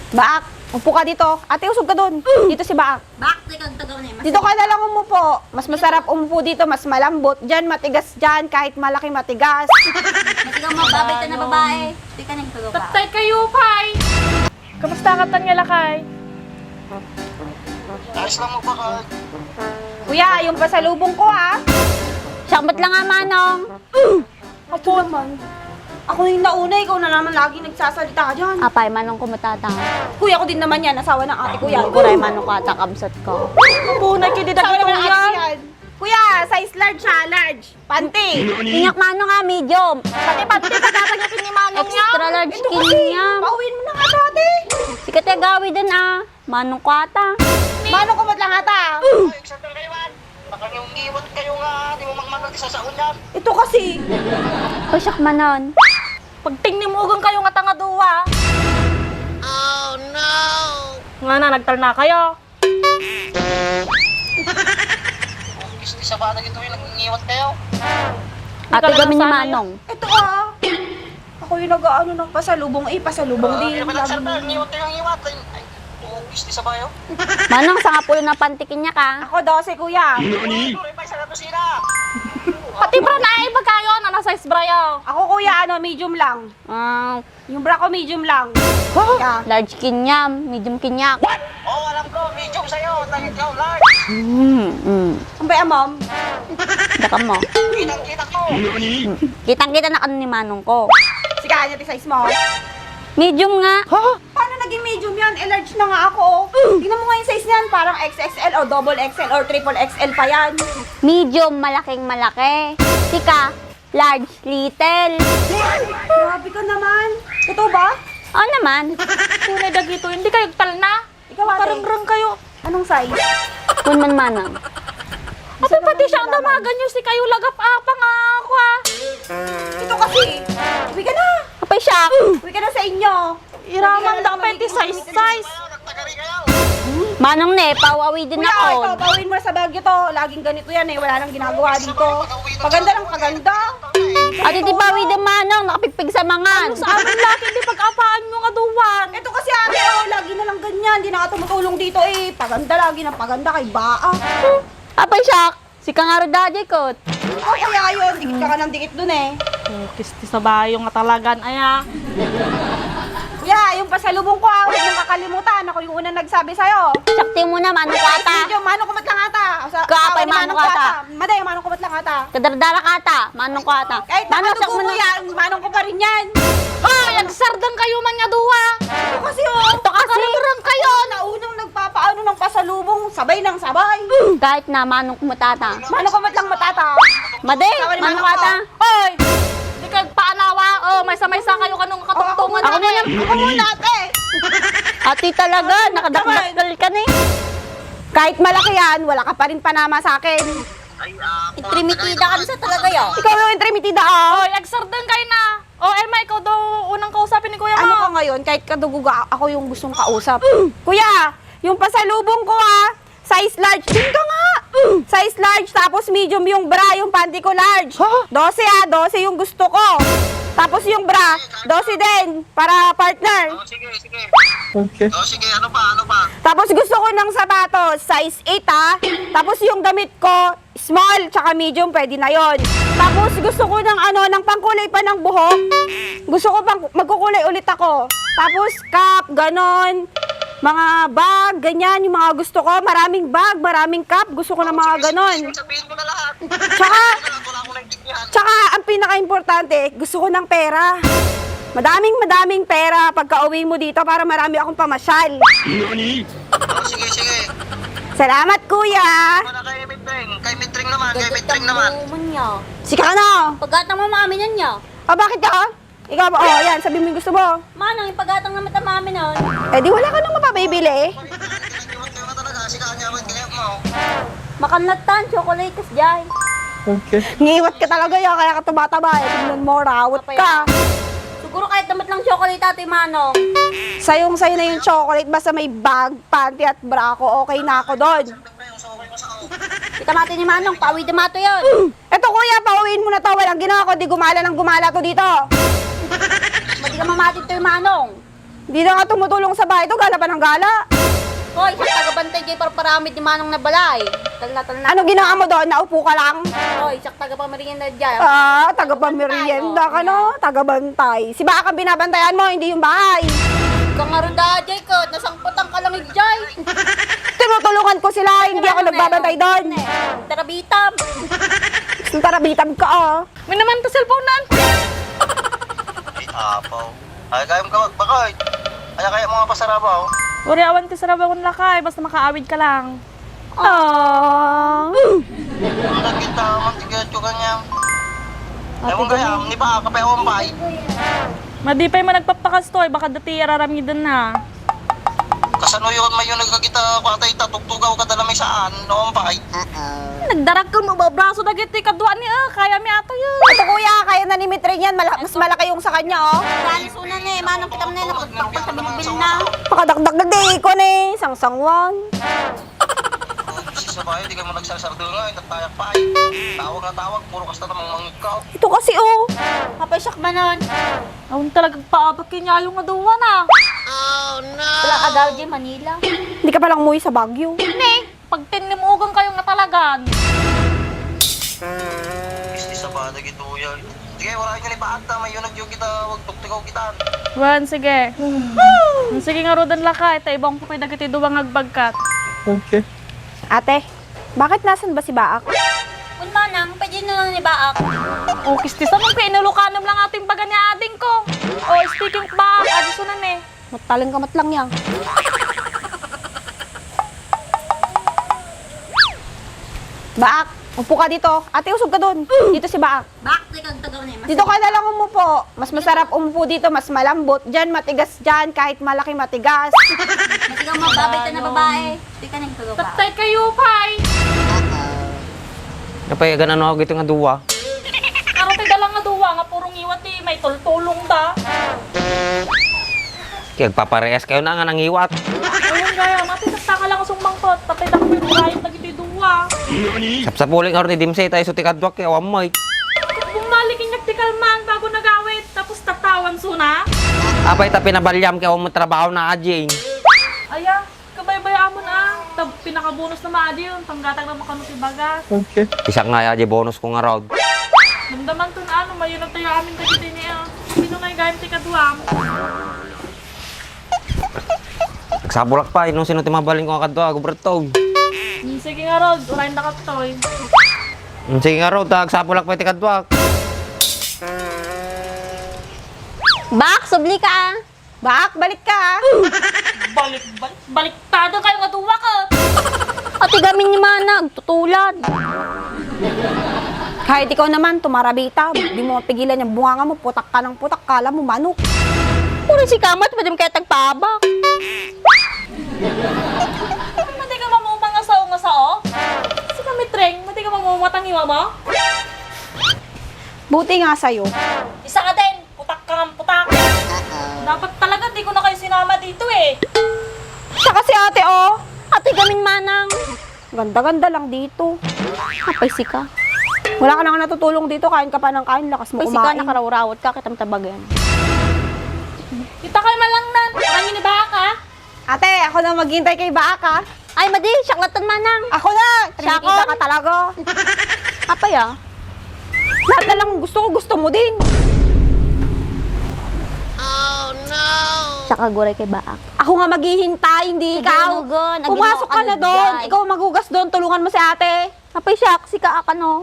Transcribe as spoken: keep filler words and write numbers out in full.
Baak, upo ka dito. Ate, usog ka dun. Dito si Baak. Baak, teka, ang tagaw na yun. Dito ka na lang umupo. Mas masarap umupo dito, mas malambot. Diyan, matigas diyan. Kahit malaki, matigas. Matigas, mababay ka na babae. Teka na yung tagaw, Baak. Patay kayo, pay! Kamusta ka, Tanya, lakay? Ayos lang mo ba, Kay? Kuya, yung pasalubong ko, ha? Siya, ba't lang nga, Manong? Apo naman. Ako na yung nauna, ikaw na naman lagi nagsasalita dyan. Apay, Manong, kumusta ka? Kuya ko din naman yan, asawa ng ate ko yan. Kuray, Manong, ko ata kabsat ko. Punay, kidi dagito yan. Kuya, size large siya, large. Panty. Inyak, Manong, ah, medium. Pati panty, pagkakanya ni Manong niya. Extra large. Ito kasi, kanya. Pauwiin mo na nga sa ate. Sige, te, gawi din, ah. Manong ko ata. Manong ko lang ata. Ay, excited kayo, man. Baka yung iwan kayo nga, di mo makmanong di sa saon yan. Ito kasi. O, siak manon. Pagtingin mo, ugang kayo nga tanga duwa. Oh, no! Nga na, nagtal na kayo. Gusto sa bata ito yung nag-iwan kayo. Ate, kami ni Manong. Ito, ah. Ako yung nag-aano ng pasalubong, eh, pasalubong. Ah, di, kaya ba nagsalta? Ngiwat kayo, ngiwat. Ay, ay, oo, gusto sa bayo. Manong, sangapulo na pantikin niya ka. Ako, dose, kuya. Nani? Pati bra na, iba kayo, na nasa size bra yo. Ako, kuya, ano, medium lang. Ah. Yung bra ko, medium lang. Huh? Yeah. Large kinyam, medium kinyak. What? Oh, alam ko, medium sa'yo, tangit ka, large. Mm, mm. Ang baya, ma'am? Daka mo. Kitang-kita ko. Kitang-kita na kano ni Manong ko. Sika, ano ti size mo? Medium nga. Huh? Paano naging medium yan? Eh, large na nga ako, oh. Tingnan mo nga yung size niyan. Parang X X L o double X L or triple X L pa yan. Medium, malaking malaki. Sika, large, little. Grabe ka naman. Totoo ba? Oo naman. Tunay dagito, hindi kayo talna. Ikaw, ate? Makarangrang kayo. Anong size? Kun man manang. Ate, pati siya ang damagan niyo, si kayo lagap apa nga ako, ah. Ito kasi. Uwi ka na. Apay siya. Uwi ka na sa inyo. Iraman da ang pwede size, size. Manong ne, pauawi din ako. Kuya, ikaw, pauwiin mo na sa Baguio to. Laging ganito yan eh. Wala nang ginagawa dito. Paganda lang, paganda. Ati ti pauwi din, Manong. Nakapigpig sa mangan. Ano sa amin lagi, di pag-apaan mo nga duwan? Ito kasi, ate, oh, lagi na lang ganyan. Di na nga tumutulong dito eh. Paganda lagi ng paganda kay Baa. Apay, siya. Sika nga rod, Daddy, kot. O, kaya yun, dikit ka ka ng dikit dun, eh. Oh, kisti sa bayo nga talagan, aya. Kuya, yung pasalubong ko, ah, huwag mong kakalimutan. Ako yung unang nagsabi sa'yo. Sakti mo na, Manong Kwata. Ay, medyo, Manong Kumat lang ata. Sa, Ka, asawa kay ni Manong Manong Kwata. Kwata. Maday, Manong Kumat lang ata. Kadardara ka ata, Manong Kwata. Kahit Manong, nakadugo mo yan, Manong ko pa rin yan. Hoy, agsardeng kayo man nga duwa. Ito kasi, oh. Ito kasi. Kaluturang kayo. Naunang nagpapaano ng pasalubong, sabay ng sabay. Kahit na Manong Kumat ata. Manong Kumat lang matata. Madi, Sabi ni Manong Manong Kwata. Kwata. Hoy! Di ka paanawa. Oh, maysa-maysa kayo kanong katungtungan. Ako muna. Ako muna, ate. Ate talaga, nakadakdakdal ka ni. Kahit malaki yan, wala ka pa rin panama sa akin. Ay, ah, entremetida ka sa talaga, yo. Ikaw yung entremetida, ah. Hoy, agsardeng kayo na. Oh, Emma, ikaw daw unang kausapin ni Kuya Ano mo. Ka ngayon? Kahit kaduguga, ako yung gustong kausap. Kuya, yung pasalubong ko, ah. Size large. Din ka nga! Size large, tapos medium yung bra, yung panty ko large. Ha? Dose, ah, dose yung gusto ko. Tapos yung bra, dose din, para partner. Oh, sige, sige. Okay. Oh, sige, ano pa, ano pa? Tapos gusto ko ng sapatos, size eight, ah. Tapos yung damit ko, small, tsaka medium, pwede na yon. Tapos gusto ko ng ano, ng pangkulay pa ng buhok. Gusto ko pang, magkukulay ulit ako. Tapos cap, ganon. Mga bag, ganyan, yung mga gusto ko. Maraming bag, maraming cap. Gusto ko ng mga ganon. Sabihin mo na lahat. Tsaka, Wala ko lang naintindihan. Tsaka, ang pinaka-importante, gusto ko ng pera. Madaming, madaming pera pagka uwi mo dito para marami akong pamasyal. Nani? Oh, sige, sige. Salamat, kuya. Ano na kay Mitring? Kay Mitring naman, kay Mitring naman. Sika ka na. Pagkatang mo, mami, yan niya. Ah, bakit ka? Ikaw ba? Oh, yan. Sabi mo yung gusto mo. Manang, ipagatang naman ta mami nun. Eh, di wala ka nang mapabibili. Makanlatan, chocolate, kas jay. Okay. Ngiwat ka talaga yan, kaya ka tumataba eh. Tingnan mo, rawat ka. Siguro kahit damat lang chocolate, Ate Manong. Sayong-sayo na yung chocolate, basta may bag, panty at bra ko, okay na ako doon. Kita mati ni Manong, pauwi damato yun. Eto, kuya, pauwiin mo na to. Walang ginawa ko, di gumala ng gumala to dito. Madi ka mamati to yung Manong. Di na nga tumutulong sa bahay to, gala pa ng gala. Hoy, siak tagabantay jay parparamid ni Manong na balay. Talna, talna. Ano ginawa mo doon? Naupo ka lang? Hoy, siak tagapamerienda jay. Ah, tagapamerienda ka, no? Tagabantay. Si Baak ang binabantayan mo, hindi yung bahay. Ikaw nga ruda, jay ko. Nasangputan ka lang, jay. Tinutulungan ko sila, hindi ako nagbabantay doon. Tarabitam. Gusto tarabitam ka, oh. May naman to cellphone nan. Ay, apaw. Ay, kayam ka magbakay. Ay, kaya mo nga pasarabaw. Uri awan ti sarabaw kun lakay, basta makaawid ka lang. Aww. Ang kita, mantigatyo ka niya. Ewan kaya, ni ba, kapay awan bay? Madi pay man nagpapakastoy, baka dati araramiden na. Kasano yun, mayo nagkakita, patay ta, tugtugaw ka dala may saan, noon pa ay. Nagdarag kang mababraso dagiti kadua ni, ah, kaya mi ato yun. Ito kuya, kaya na ni Mitring yan, mala-, mas malaki yung sa kanya, oh. Dali suna ni, manang pitam na yun, nakagpakpal sa bilbil na. Pakadakdak na di, iko ni, sangsangwan. Sa bayo, di ka mo nagsasardo nga, itatayak pa ay. Tawag na tawag, puro kasta namang mangikaw. Ito kasi, oh. Kapay siak manon. Awan talaga paabak kanya yung aduan, ah. Wala ka daw di Manila. Hindi ka palang umuwi sa Baguio. Ne, pagtinnimugan kayo nga talagan. Isti sa bata gito yan. Sige, wala kayo ni paata, may yun nagyo kita, wag tuktukaw kita. Wan, sige. Hmm, sige nga, Rodan, laka. Ita, ibang ko pay dagiti duwa nga agbagkat. Okay. Ate, bakit nasan ba si Baak? Kun manang, pwede na lang ni Baak. O, kisti, saan ang pinalukanem lang ating baga ni ading ko? O, speaking of Baak, adi sunan eh. Mataleng ka matlang yan. Baak, upo ka dito. Ate, usog ka dun. Dito si Baak. Baak, di kang tagaw na eh. Mas Dito ka na lang umupo. Mas masarap umupo dito, mas malambot. Diyan, matigas diyan. Kahit malaki, matigas. Mas ikaw mababait ka na babae. Di ka nagpagawa. Tattay kayo, pay! Napay, ganano ako gito nga duwa? Aro ti dalang nga duwa nga purong iwat ti may tultulong da. Kaya agpaparehas kayo na nga nangiwat. Ayun, gaya, mati, takta ka lang sumangkot. Tapay, tapay, murayot na gito duwa. Sapsapuli nga rin ni Dimsay, tayo sa tikadwak, kaya wamay. Bumalik inyag ti kalman bago nagawit, tapos tatawan suna? Apay ta pinabalyam, kaya wamay trabaho na, Ajing. Aya, kabaybay amon, ah. Tab-, pinakabonus na maadi yun. Panggatag na makano ti bagas. Okay. Isak nga ya, di bonus ko nga raod. Damdaman to na ano, mayunag tayo amin dagiti ni, ah. Sino nga yung gayam ti kaduam? Nagsabulak pa, inong sino ti mabalin ko nga kadua, guberto. Hmm, sige nga, Rod. Urayan da ka, Toy. Hmm, sige nga, Rod, ah, nagsabulak pa iti kadua. Bak, subli ka, ah. Bak, balik ka, ah. Balik, balik, baliktado kayo nga duwa ka. Ati gamin ni Manang, tutulad. Kahit ikaw naman, tumarabita, di mo mapigilan yung bunganga mo, putak ka ng putak, kala mo manok. Puro si Kamat, pwede mo kaya tagpaabak. Mati ka mamumang nga sao nga sao? Si Kamitreng, mati ka mamumang tangiwa mo? Buti nga sa'yo. Isa ka din! Putak ka nga putak! Dapat talaga di ko na kayo sinama dito eh. Siya kasi ate, oh. Ate gamin manang. Ganda-ganda lang dito. Apay sika. Wala ka na nga natutulong dito. Kain ka pa ng kain. Lakas mo kumain. Apay sika, nakarawrawat ka. Kita mo tabagan. Kita kayo malangnan. Manginibaka. Ate, ako na maghihintay kay Baak, ha? Ay, madi, siak latan manang. Ako na! Siak ka talaga. Apay, ah. Lahat na lang gusto ko, gusto mo din. Siak aguray kay Baak. Ako nga maghihintay, hindi ikaw. Pumasok ka na doon. Ikaw maghugas doon, tulungan mo si ate. Apay siak, sika akan, oh.